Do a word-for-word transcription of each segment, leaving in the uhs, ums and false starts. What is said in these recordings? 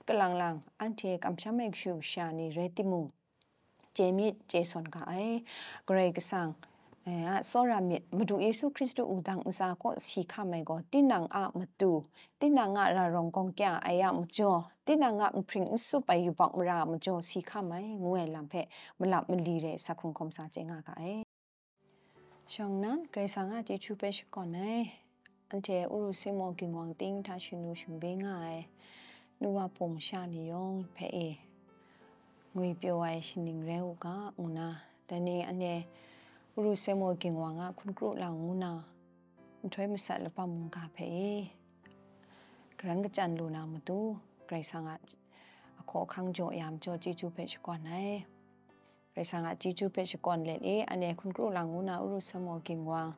Kalang lang, anhte kamsham ai kashu kasha ni rai timung, chye myit, chye sawn ga ai. Karai Kasang, eh, a tsawra myit, Madu Yesu Hkristu wudang ntsa kaw si hkam ai gaw, tinang a matu, tinang a ra rawng gawng kya ai a majaw, tinang a nhpring n sup ai yubak mara a majaw si hkam ai, ngu ai lam hpe malap mali re sa hkrung hkawm sa chye nga ga ai. Shawng nnan, Karai Kasang a chyeju hpe shakawn ai, anhte Uru Simo Ginwang ting hta shanu shangbye nga ai, nu wa hpung masha ni yawng hpe e, ngwi pyaw ai shaning rai u ga, ngu na, dai ni anhte Uru Simo Ginwang a hkun kru lang ngu na, nhtoi masat labam mungga hpe e, karan kachyan lu na matu, Karai Kasang a ahkaw ahkang jaw ya majaw chyeju hpe shakawn ai. Karai Kasang a chyeju hpe shakawn let e, anhte hkun kru lang ngu na Uru Simo Ginwang,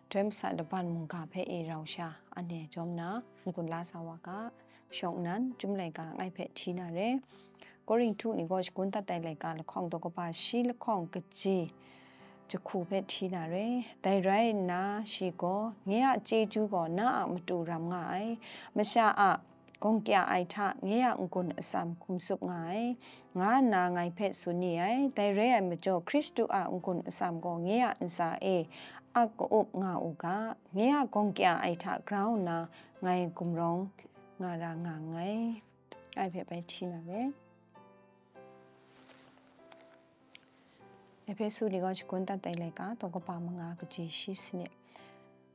nhtoi masat laban mungga hpe e rau sha, anhte jawm na n-gun la sa wa ga, shawng nnan, Chyum laika ngai hpe hti na re. Korinhtu ni gaw shagun dat ai laika lahkawng daw kaba shi lahkawng kaji jahku hpe hti na re. Dai rai nna, shi gaw, "Nye a chyeju gaw na a matu ram nga ai, masha a gawng kya ai hta nye a n-gun atsam hkum tsup nga ai," nga nna ngai hpe tsun ni ai. Dai rai ai majaw, Hkristu a n-gun atsam gaw nye a ntsa e ap ka-up nga u ga, nye a gawng kya ai hta grau nna ngai gumrawng nga ra nga nngai. Ngai hpe bai hti na re. Ehpesu ni gaw shagun dat ai laika, daw kaba manga kaji shi sanit.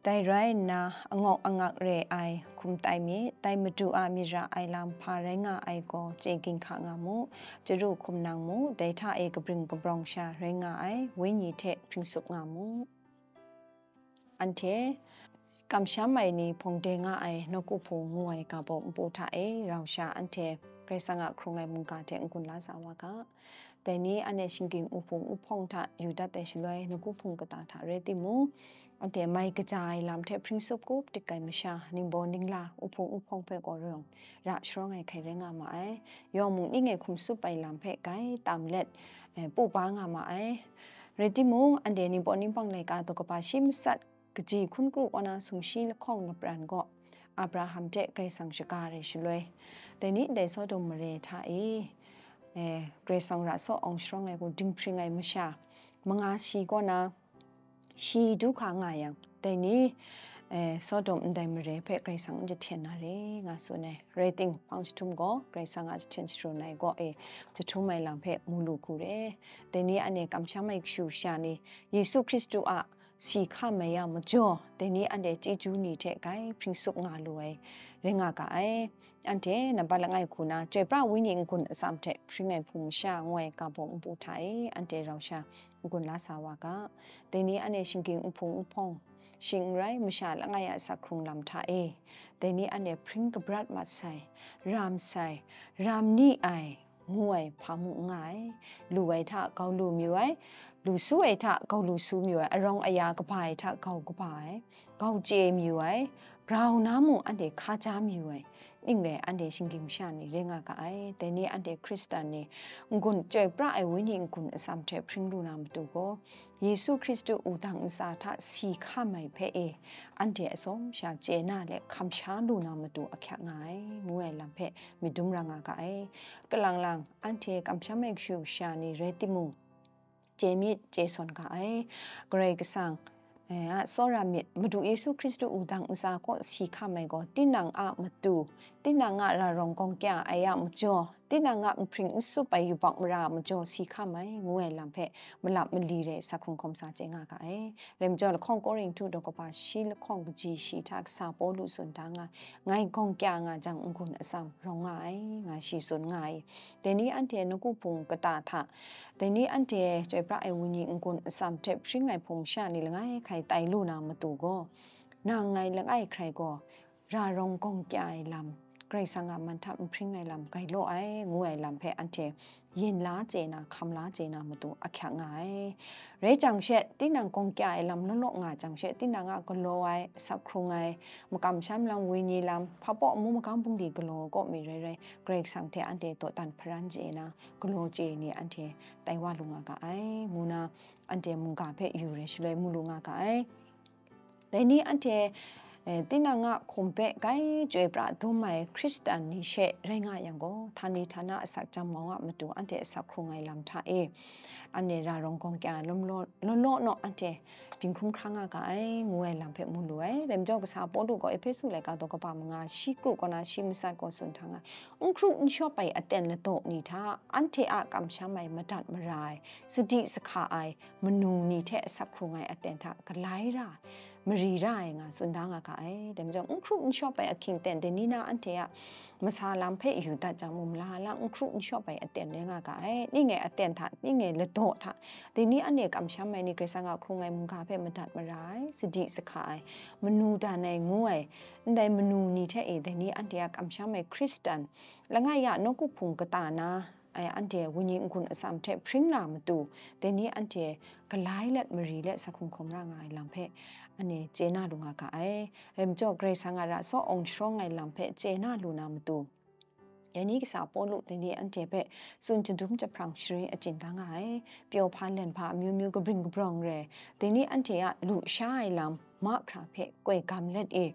Dai rai nna, angawk angak re ai hkum tai mi, dai Madu a myit ra ai lam hpa rai nga ai gaw chye ginhka nga mu, chyaru hkum nang mu, dai hta e kabring kabrawng sha rai nga ai Wenyi hte hpring tsup nga mu. Anhte kamsham ai ni hpawng de nga ai nawku hpung ngu ai ga baw npu hta e rau sha anhte Karai Kasang a hkrung ai mungga hte n-gun la sa wa ga. Dai ni anhte shinggyim uhpung uhpawng hta yu dat ai shaloi, nawku hpung kata hta rai timung, anhte mai kaja ai lam hte hpring tsup kup dik ai masha, ningbaw ningla, uhpung uhpawng hpe gaw rawng ra sharawng ai hkai rai nga ma ai. Yawng mung ning e hkum tsup ai lam hpe gai tam let, eh, pu ba nga ma ai. Rai timung, anhte ningbaw ningpang laika daw kaba shi masat kaji hkun kru wa na sumshi lahkawng lapran gaw, Abraham hte Karai Kasang shaga re shaloi, dai ni ndai Sodom mare hta e, eh, Karai Kasang ra saw awng sharawng ai hku dinghpring ai masha manga shi kaw na, shi du hka nga yang, dai ni, eh, Sodom ndai mare hpe Karai Kasang n jahten na re, nga tsun ai. Rai ting, hpang jahtum gaw Karai Kasang a jahten sharun ai gaw e jahtum ai lam hpe mu lu hku re. Dai ni anhte kamsham ai kashu kasha ni, Yesu Hkristu a si hkam ai a majaw, dai ni anhte chyeju ni hte gai hpring tsup nga lu ai rai nga ga ai. Anhte nampat langai hku na, Chyoi pra Wenyi n-gun atsam hte hpring ai hpung masha ngu ai ga baw npu hta e anhte rau sha n-gun la sa wa ga. Dai ni anhte shinggyim nhpung nhpawng, shing n rai, masha langai a sak hkrung lam hta e, dai ni anhte hpring kabrat mat sai, ram sai, ram ni ai, ngu ai hpa mung n nga ai. Lu ai hta gau lu mayu ai, lu su ai hta gau lu su mayu ai, arawng aya kaba ai hta gau kaba ai, gau chye mayu ai, grau na mung anhte hka ja mayu ai, ning rai anhte shinggyim masha ni rai nga ga ai. Dai ni anhte Hkristan ni n-gun chyoi pra ai Wenyi n-gun atsam hte hpring lu na matu gaw, Yesu Hkristu wudang ntsa hta si hkam ai hpe e, anhte atsawm sha chye na let hkam sha lu na matu ahkyak nga ai, ngu ai lam hpe myit dum ra nga ga ai. Kalang lang, anhte kamsham ai kashu kasha ni rai timung, chye myit, chye sawn ga ai. Karai Kasang, eh, a tsawra myit, Madu Yesu Hkristu wudang ntsa kaw si hkam ai gaw, tinang a matu, tinang a ra rawng gawng kya ai a majaw, tinang a nhpring n sup ai yubak mara a majaw si hkam ai, ngu ai lam hpe malap mali re sa hkrung hkawm sa chye nga ga ai. Rai majaw, lahkawng Korinhtu daw kaba shi lahkawng kaji shi hta kasa Pawlu tsun da nga, ngai gawng kya nga jang n-gun atsam rawng nga ai, nga shi tsun nga ai. Dai ni anhte nawku hpung kata hta, dai ni anhte chyoi pra ai Wenyi n-gun atsam hte hpring ai hpung masha ni langai hkai tai lu na matu gaw, nang ngai langai hkrai gaw, ra rawng gawng kya ai lam, Karai Kasang a man hta nhpring ai lam gai law ai, ngu ai lam hpe anhte yin la chye na, hkam la chye na matu ahkyak nga ai. Rai jang she, tinang gawng kya ai lam law law nga jang she, tinang a galaw ai, asak hkrung ai, makam masham lam, wenyi lam, hpa baw amu magam bungli galaw kaw mi rai rai, Karai Kasang hte anhte dawdan hparan chye na, galaw chye ni anhte tai wa lu nga ga ai, ngu na, anhte mungga hpe yu re shaloi mu lu nga ga ai. Dai ni anhte E, tinang a hkum hpe grai chyoi pra dum ai Hkristan ni she rai nga yang gaw, htani htana asak chyam mau a matu anhte asak hkrung ai lam hta e, anhte ra rawng gawng kya lawm law, law law naw anhte byin hkrum hkra nga ga ai, ngu ai lam hpe mu lu ai. Dai majaw, kasa Pawlu gaw Ehpesu laika daw kaba manga, shi kru kaw na shi matsat gaw tsun hta nga, n hkru n shawp ai aten ladaw ni hta, anhte a kamsham ai madat mara ai, sadi sahka ai, manu ni hte asak hkrung ai aten hta galai ra, mari ra ai nga tsun da nga ga ai. Dai majaw, n hkru n shawp ai ahkying ten, dai ni na anhte a masa lam hpe yu dat jang mung, mala lang n hkru n shawp ai aten rai nga ga ai. Ning e aten hta, ning e ladaw hta, dai ni anhte kamsham ai ni, Karai Kasang a hkrung ai mungga hpe madat mara ai, sadi sahka ai, manu dan ai ngu ai, ndai manu ni hte e, dai ni anhte a kamsham ai Hkristan, langai ya nawku hpung kata na, ai, anhte wenyi n-gun atsam hte hpring na matu, dai ni anhte galai let mari let sa hkrung hkawm ra nga ai lam hpe, anhte chye na lu nga ga ai. Rai majaw, Karai Kasang a ra tsaw awng sharawng ai lam hpe chye na lu na matu, dai ni kasa Pawlu dai ni anhte hpe tsun jadum jahprang sharin achyin da nga ai. Pyaw hpa len hpa amyu myu kabring kabrawng re, dai ni anhte a lusha ai lam mahkra hpe koi gam let e,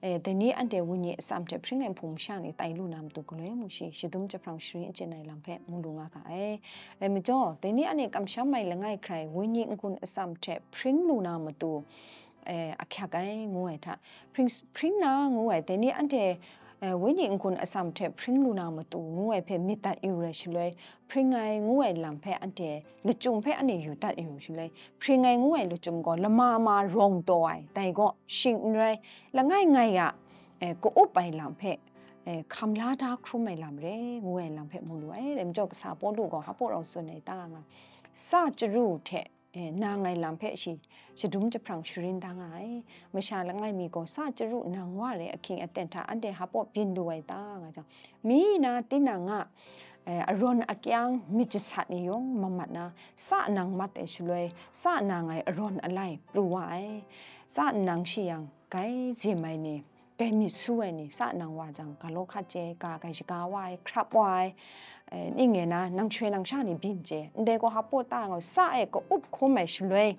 e, dai ni anhte wenyi atsam hte hpring ai hpung masha ni tai lu na matu galoi mu shi, jadum jahprang sharin achyin ai lam hpe mu lu nga ga ai. Rai majaw, dai ni anhte kamsham ai langai hkrai wenyi n-gun atsam hte hpring lu na matu, e, ahkyak ai, ngu ai hta, hpring, hpring na ngu ai, dai ni anhte, e, wenyi n-gun atsam hte hpring lu na matu ngu ai hpe myit dat yu rai shaloi, hpring ai ngu ai lam hpe anhte lachyum hpe anhte yu dat yu shaloi, hpring ai ngu ai lachyum gaw lama ma rawng taw ai, dai gaw shing n rai, langai ngai a, e, ka-up ai lam hpe, e, hkam la da hkrum ai lam re, ngu ai lam hpe mu lu ai. Dai majaw, kasa Pawlu gaw hpa rau tsun ai ta nga, sa chyaru hte, e, nang ai lam hpe shi shadum jahprang sharin da nga ai. Masha langai mi gaw sa chyaru nang wa re ahkying aten hta anhte hpa byin lu ai ta nga jang, mi na tinang a, e, arawn akyang myit jasat ni yawng mamat na, sa nang mat ai shaloi, sa nang ai arawn alai pru wa ai. Sa nang shi yang, grai zim ai ni, dai myit su ai ni, sa nang wa jang, ga law hkat chye, ga grai shaga wa ai, hkrap wa ai, e, ning e na, nang shoi nang sha ni byin chye, ndai gaw hpa ta nga, sa e ka-up hkum ai shaloi,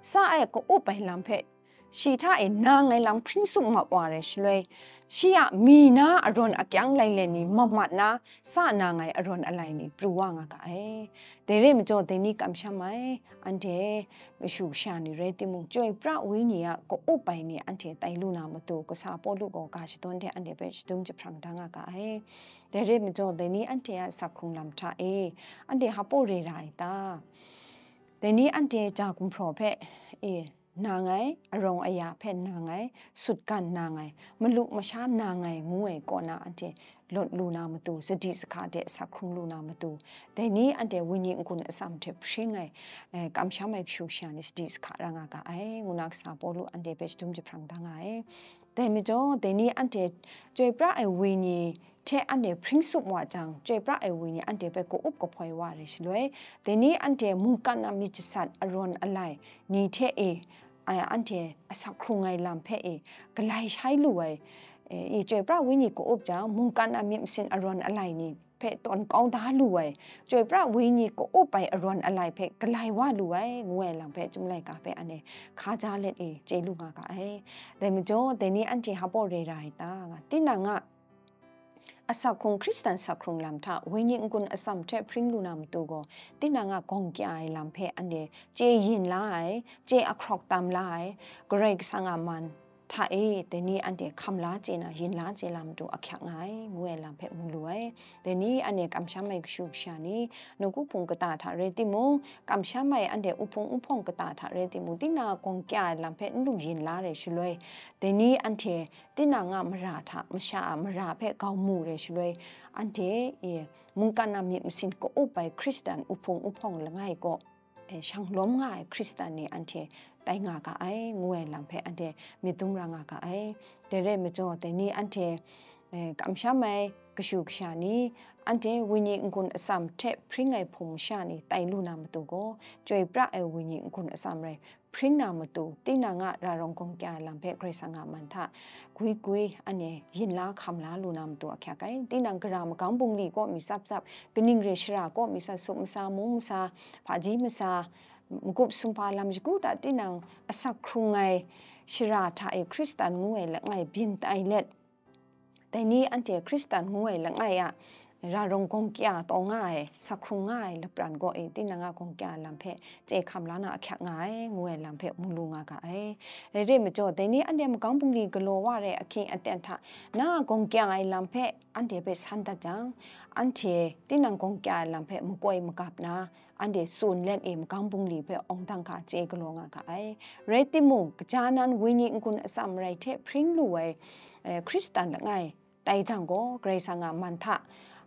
sa e ka-up ai lam hpe, shi hta e nang ai lam hpring tsup map wa ai shaloi, shi a mi na arawn akyang lailai ni mamat na, sa nang ai arawn alai ni pru wa nga ga ai. Dai re majaw, dai ni kamsham ai, anhte kashu kasha ni rai timung, chyoi pra wenyi a ka-up ai ni anhte tai lu na matu, kasa Pawlu gaw ga shadawn hte anhte hpe shadum jahprang da nga ga ai. Dai re majaw, dai ni anhte a asak hkrung lam hta e, anhte hpa re ra ai ta? Dai ni anhte ja gumhpraw hpe, e, nang ai, arawng aya hpe nang ai, sutgan nang ai, malu masha nang ai, ngu ai kaw na anhte lawt lu na matu, sadi sahka de asak hkrung lu na matu, dai ni anhte wenyi n-gun atsam hte hpring ai, e, kamsham ai kashu kasha ni sadi sahka ra nga ga ai, ngu na kasa Pawlu anhte hpe shadum jahprang da nga ai. Dai majaw, dai ni anhte chyoi pra ai wenyi hte anhte hpring tsup wa jang, chyoi pra ai wenyi anhte hpe ka-up kahpoi wa ai shaloi, dai ni anhte mungkan a myit jasat arawn alai ni hte e, a, anhte asak hkrung ai lam hpe e, galai shai lu ai, e, e, chyoi pra wenyi ka-up jang, mungkan a myit masin arawn alai ni hpe tawn kau da lu ai, chyoi pra wenyi ka-up ai arawn alai hpe galai wa lu ai, ngu ai lam hpe Chyum laika hpe anhte hkaja let e chye lu nga ga ai. Dai majaw, dai ni anhte hpa re ra ai ta nga, tinang a asak hkrung, Hkristan asak hkrung lam hta wenyi n-gun atsam hte hpring lu na matu gaw, tinang a gawng kya ai lam hpe anhte chye yin la ai, chye ahkrawk tam la ai, Karai Kasang a man hta e, dai ni anhte hkam la chye na, yin la chye la matu ahkyak nga ai, ngu ai lam hpe mu lu ai. Dai ni anhte kamsham ai kashu kasha ni, nawku hpung kata hta rai timung, kamsham ai anhte uhpung uhpawng kata hta rai timung, tinang a gawng kya ai lam hpe n lu yin la ai shaloi, dai ni anhte tinang a mara hta, masha a mara hpe grau mu ai shaloi, anhte e, mungkan a myit masin ka-up ai Hkristan uhpung uhpawng langai kaw, e, shang lawm nga ai Hkristan ni anhte tai nga ga ai, ngu ai lam hpe anhte myit dum ra nga ga ai. Dai rai majaw, dai ni anhte, e, kamsham ai kashu kasha ni, anhte wenyi n-gun atsam hte hpring ai hpung masha ni tai lu na matu gaw, chyoi pra ai wenyi n-gun atsam rai hpring na matu, tinang a ra rawng gawng kya ai lam hpe Karai Kasang a man hta gwi gwi anhte yin la hkam la lu na matu ahkyak ai. Tinang gara magam bungli kaw mi tsap tsap, kaning re shara kaw mi tsap, sup masa, mung masa, hpaji masa, magup sumpa lam shagu hta tinang asak hkrung ai, shara hta e Hkristan ngu ai langai byin tai let, dai ni anhte Hkristan ngu ai langai a ra rawng gawng kya taw nga ai, sak hkrung nga ai lapran kaw e, tinang a gawng kya ai lam hpe chye hkam la na ahkyak nga ai, ngu ai lam hpe mu lu nga ga ai. Rai re majaw, dai ni anhte magam bungli galaw wa re ahkying aten hta na a gawng kya ai lam hpe anhte hpe san dat jang, anhte tinang gawng kya ai lam hpe makoi magap na, anhte tsun let e magam bungli hpe awng dang hka chye galaw nga ga ai. Rai timung, kaja nan wenyi n-gun atsam marai hte hpring lu ai, eh, Hkristan langai tai jang gaw, Karai Kasang a man hta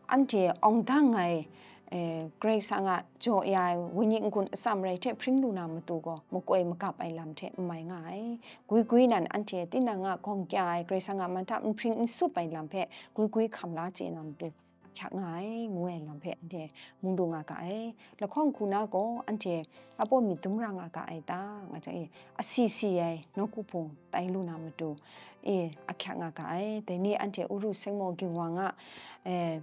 anhte awng dang ai, eh, Karai Kasang a jaw ya ai wenyi n-gun atsam marai hte hpring lu na matu gaw, makoi magap ai lam hte n mai nga ai. Gwi gwi nan anhte tinang a gawng kya ai Karai Kasang a man hta n hpring n sup ai lam hpe gwi gwi hkam la chye na matu ahkyak nga ai, ngu ai lam hpe anhte mu lu nga ga ai. Lahkawng hku na gaw anhte a baw myit dum ra nga ga ai ta, nga jang e, asi si ai nawku hpung tai lu na matu e ahkyak nga ga ai. Dai ni anhte Uru Sengmaw Ginwang a, e,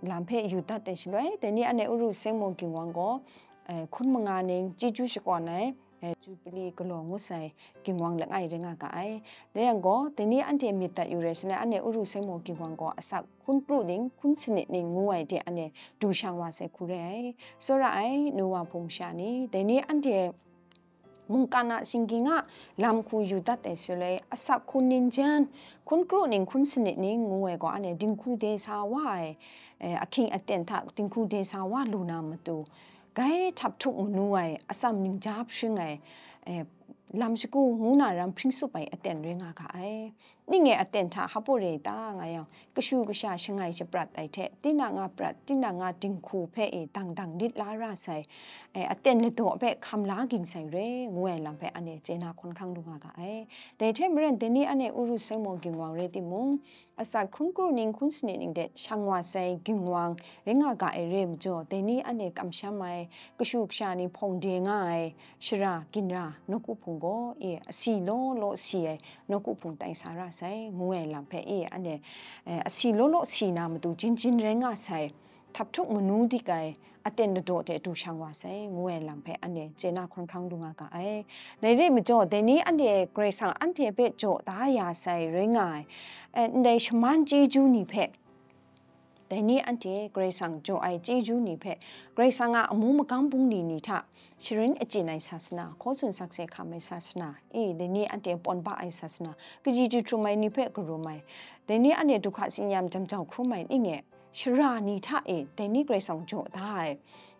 lam hpe yu dat ai shaloi, dai ni anhte Uru Sengmaw Ginwang gaw, e, hkun manga ning chyeju shakawn ai, e, Jubili galaw ngut sai ginwang langai rai nga ga ai. Dai yang gaw, dai ni anhte myit dat yu rai shaloi, anhte Uru Sengmaw Ginwang gaw asak hkun kru ning, hkun sanit ning ngu ai de anhte du shang wa sai hku rai ai. Tsawra ai, nu wa hpung masha ni, dai ni anhte mungkan a shinggyim a lam hku yu dat ai shaloi, asak hkun ning jan, hkun kru ning, hkun sanit ning ngu ai gaw, anhte dinghku de sa wa ai, eh, ahkying aten hta dinghku de sa wa lu na matu, gai htap htuk manu ai, atsam ningja hpring ai, eh, lam shagu ngu na ram hpring sup ai aten rai nga ga ai. Ning e aten hta hpa re ta nga yang, kashu kasha shangai shaprat ai hte, tinang a prat, tinang a dinghku hpe e dang dang lit la ra sai, eh, aten ladaw hpe hkam la ging sai re, ngu ai lam hpe anhte chye na hkawn hkrang lu nga ga ai. Dai hte maren, dai ni anhte Uru Sengmaw Ginwang rai timung, asak hkun kru ning, hkun sanit ning de shang wa sai ginwang rai nga ga ai re majaw, dai ni anhte kamsham ai, kashu kasha ni hpawng de nga ai, shara, ginra, nawku hpung gaw, e, asi law law si ai nawku hpung tai sa ra sai, ngu ai lam hpe, e, anhte, eh, asi law law si na matu jin jin rai nga sai, htap htuk manu dik ai, aten ladaw hte du shang wa sai, ngu ai lam hpe anhte chye na hkawn hkrang lu nga ga ai. Dai re majaw, dai ni anhte Karai Kasang anhte hpe jaw da ya sai rai nga ai, eh, ndai shaman chyeju ni hpe, dai ni anhte Karai Kasang jaw ai chyeju ni hpe, Karai Kasang a amu magam bungli ni hta sharin achyin ai sasana, hkaw tsun sakse hkam ai sasana, e, dai ni anhte pawn ba ai sasana, kaji chyahtum ai ni hpe karum ai, dai ni anhte du hka tsin-yam jam jau hkrum ai ning e, shara ni hta e, dai ni Karai Kasang jaw da ai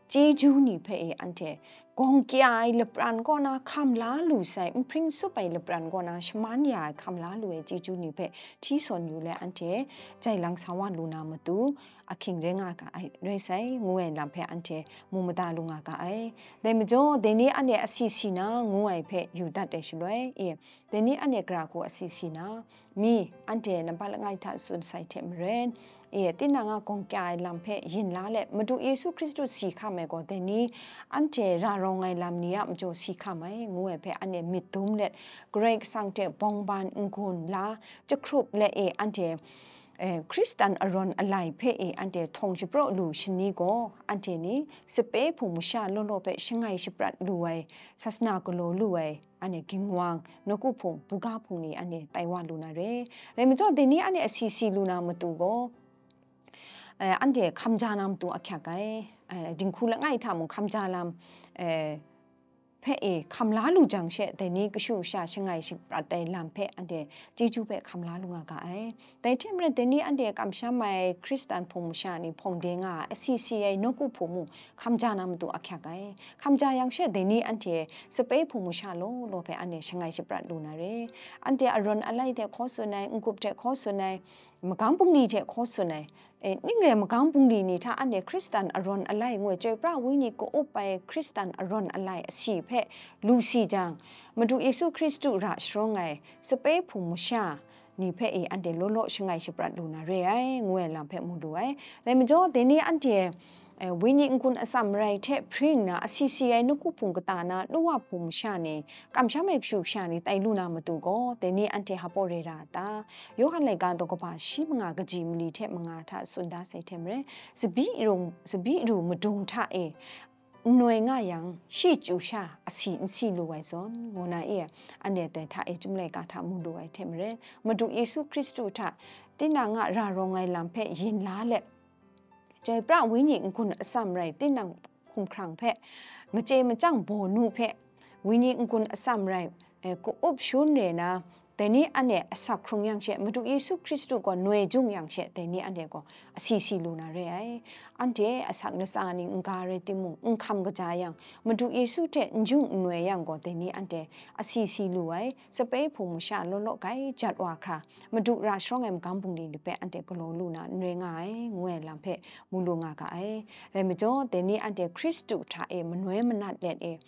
chyeju ni hpe e, anhte gawng kya ai lapran kaw na hkam la lu sai, nhpring sup ai lapran kaw na shaman ya ai hkam la lu ai chyeju ni hpe hti sawn yu let, anhte jai lang sa wa lu na matu, ahkying rai nga ga ai, rai sai, ngu ai lam hpe anhte mu mada lu nga ga ai. Dai majaw, dai ni anhte asi si na ngu ai hpe yu dat ai shaloi, e, dai ni anhte gara hku asi si na, mi, anhte nampat langai hta tsun sai hte maren, e, tinang a gawng kya ai lam hpe yin la let, Madu Yesu Hkristu si hkam ai gaw, dai ni anhte ra rawng ai lam ni a majaw si hkam ai, ngu ai hpe anhte myit dum let, Karai Kasang hte bawng ban n-gun la, jahkrup let e, anhte, eh, Hkristan arawn alai hpe e, anhte htawng shapraw lu shani gaw, anhte ni sape hpung masha law law hpe shangai shaprat lu ai, sasana galaw lu ai, anhte ginwang, nawku hpung, buga hpung ni anhte tai wa lu na re. Rai majaw, dai ni anhte asi si lu na matu gaw, eh, anhte hkam ja na matu ahkyak ai, eh, dinghku langai hta mung hkam ja lam, eh, hpe e hkam la lu jang she, dai ni kashu kasha shangai shaprat ai lam hpe anhte chyeju hpe hkam la lu nga ga ai. Dai hte maren, dai ni anhte kamsham ai Hkristan hpung masha ni hpawng de nga ai, asi si ai nawku hpung mung hkam ja na matu ahkyak ai. Hkam ja yang she, dai ni anhte sape hpung masha law law hpe anhte shangai shaprat lu na re. Anhte arawn alai hte hkaw tsun ai, n-gup hte hkaw tsun ai, magam bungli hte hkaw tsun ai, e, ning rai magam bungli ni hta anhte Hkristan arawn alai ngu ai, chyoi pra wenyi ka-up ai Hkristan arawn alai asi hpe lu si jang, Madu Yesu Hkristu ra sharawng ai sape hpung masha ni hpe e anhte law law shangai shaprat lu na re ai, ngu ai lam hpe mu lu ai. Dai majaw, dai ni anhte, eh, wenyi n-gun atsam marai hte hpring nna, asi si ai nawku hpung kata na, nu wa hpung masha ni, kamsham ai kashu kasha ni tai lu na matu gaw, dai ni anhte hpa re ra a ta? Yawhan laika daw kaba shi manga kaji mali hte manga hta tsun da sai hte maren, tsabyi rung, tsabyi ru madung hta e, n noi nga yang, shi chyu sha asi n si lu ai zawn, ngu na e, anhte dai hta e chyum laika hta mu lu ai hte maren, Madu Yesu Hkristu hta tinang a ra rawng ai lam hpe yin la let, Chyoi pra Wenyi n-gun atsam rai, tinang hkumhkrang hpe, machye machyang bawnu hpe, Wenyi n-gun atsam rai, e, ka-up shangun re na, dai ni anhte asak hkrung yang she, Madu Yesu Hkristu gaw noi jung yang she, dai ni anhte gaw asi si lu na re ai. Anhte asak latsa ni n-ga rai timung, n hkam kaja yang, Madu Yesu hte n jung n noi yang gaw, dai ni anhte asi si lu ai. Sape hpung masha law law gai jat wa hkra, Madu ra sharawng ai magam bungli ni hpe anhte galaw lu na n rai nga ai, ngu ai lam hpe mu lu nga ga ai. Rai majaw, dai ni anhte Hkristu hta e manoi manat let e,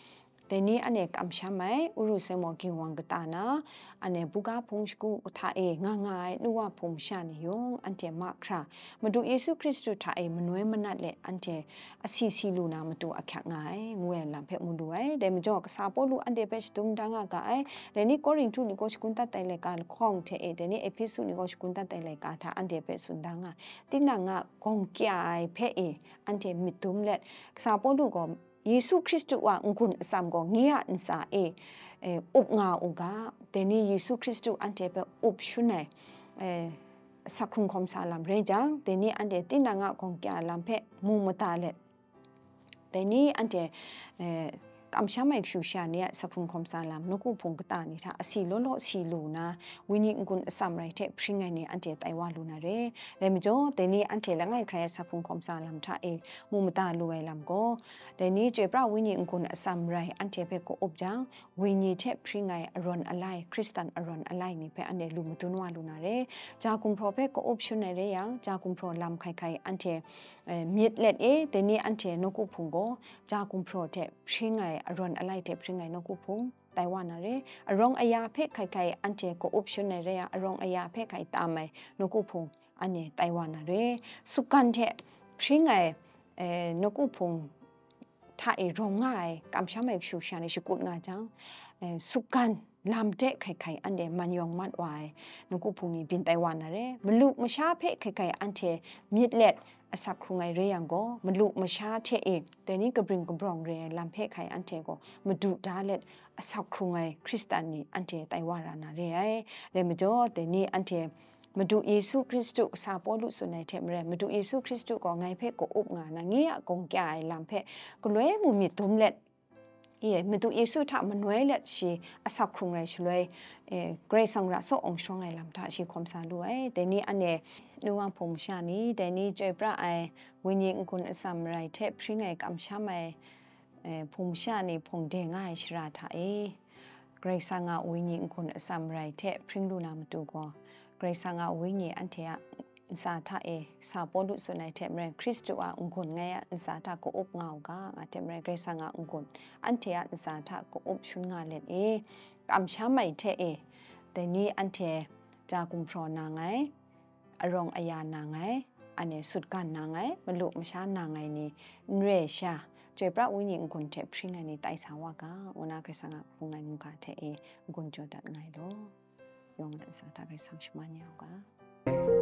dai ni anhte kamsham ai, Urusemu ginwang kata na, anhte buga hpung shagu hta e nga nga ai nuwa hpung masha ni yawng anhte mahkra, Madu Yesu Hkristu hta e manoi manat let anhte asi si lu na matu ahkyak nga ai, ngu ai lam hpe mu lu ai. Dai majaw, kasa Pawlu anhte hpe shadum da nga ga ai. Dai ni Korinhtu ni gaw shagun dat ai laika lahkawng hte e, dai ni Ehpesu ni gaw shagun dat ai laika hta anhte hpe tsun da nga ai. Tinang a gawng kya ai hpe e, anhte myit dum let, kasa Pawlu gaw Yesu Hkristu a n-gun atsam gaw nye a ntsa e, e, up nga u ga, dai ni Yesu Hkristu anhte hpe up shangun ai, e, asak hkrung hkawm sa lam rai jang, dai ni anhte tinang a gawng kya lam hpe mu mada let, dai ni anhte, e, kamsham ai kashu sha ni a asak hkrung hkawm sa lam, nawku hpung kata ni hta asi law law si lu na, Wenyi n-gun atsam rai hte hpring ai ni anhte tai wa lu na re. Rai majaw, dai ni anhte langai hkrai asak hkrung hkawm sa lam hta e mu mada lu ai lam gaw, dai ni Chyoi pra Wenyi n-gun atsam rai anhte hpe ka-up jang, Wenyi hte hpring ai arawn alai, Hkristan arawn alai ni hpe anhte lu madun wa lu na re. Ja gumhpraw hpe ka-up shangun ai rai yang, ja gumhpraw lam hkai hkai anhte, e, myit let e, dai ni anhte nawku hpung gaw, ja gumhpraw hte hpring ai, arawn alai hte hpring ai nawku hpung tai wa na re. Arawng aya hpe hkai hkai anhte ka-up shangun ai rai yang, arawng aya hpe hkai tam ai nawku hpung anhte tai wa na re. Sukgan hte hpring ai, e, nawku hpung hta e rawng nga ai, kamsham ai kashu sha ni shakut nga jang, e, sukgan lam de hkai hkai anhte man yawng mat wa ai nawku hpung ni byin tai wa na re. Malu masha hpe hkai hkai anhte myit let asak hkrung ai rai yang gaw, malu masha hte e dai ni kabring kabrawng re ai lam hpe hkai anhte gaw madu da let asak hkrung ai Hkristan ni anhte tai wa ra na re ai. Rai majaw, dai ni anhte Madu Yesu Hkristu, kasa Pawlu tsun ai hte maren, Madu Yesu Hkristu gaw ngai hpe ka-up nga na, nye a gawng kya ai lam hpe galoi mu myit dum let, e, Madu Yesu hta manoi let shi asak hkrung rai shaloi, e, Karai Kasang ra saw awng sharawng ai lam hta shi hkawm sa lu ai. Dai ni anhte nuwa hpung masha ni, dai ni chyoi pra ai, Wenyi n-gun atsam rai hte hpring ai kamsham ai, e, hpung masha ni hpung de nga ai shara hta e, Karai Kasang a Wenyi n-gun atsam rai hte hpring lu na matu gaw, Karai Kasang a Wenyi anhte a ntsa hta e, kasa Pawlu tsun ai hte maren, Hkristu a n-gun ngai a ntsa hta ka-up nga u ga, nga hte maren, Karai Kasang a n-gun anhte a ntsa hta ka-up shangun nga let e, kamsham ai hte e, dai ni anhte ja gumhpraw nang ai, arawng aya nang ai, anhte sutgan nang ai, malu masha nang ai ni n re sha, chyoi pra Wenyi n-gun hte hpring ai ni tai sa wa ga, ngu na Karai Kasang a hpung ai mungga hte e n-gun jaw dat nngai law. Yawng a ntsa hta Karai Kasang shaman ya u ga.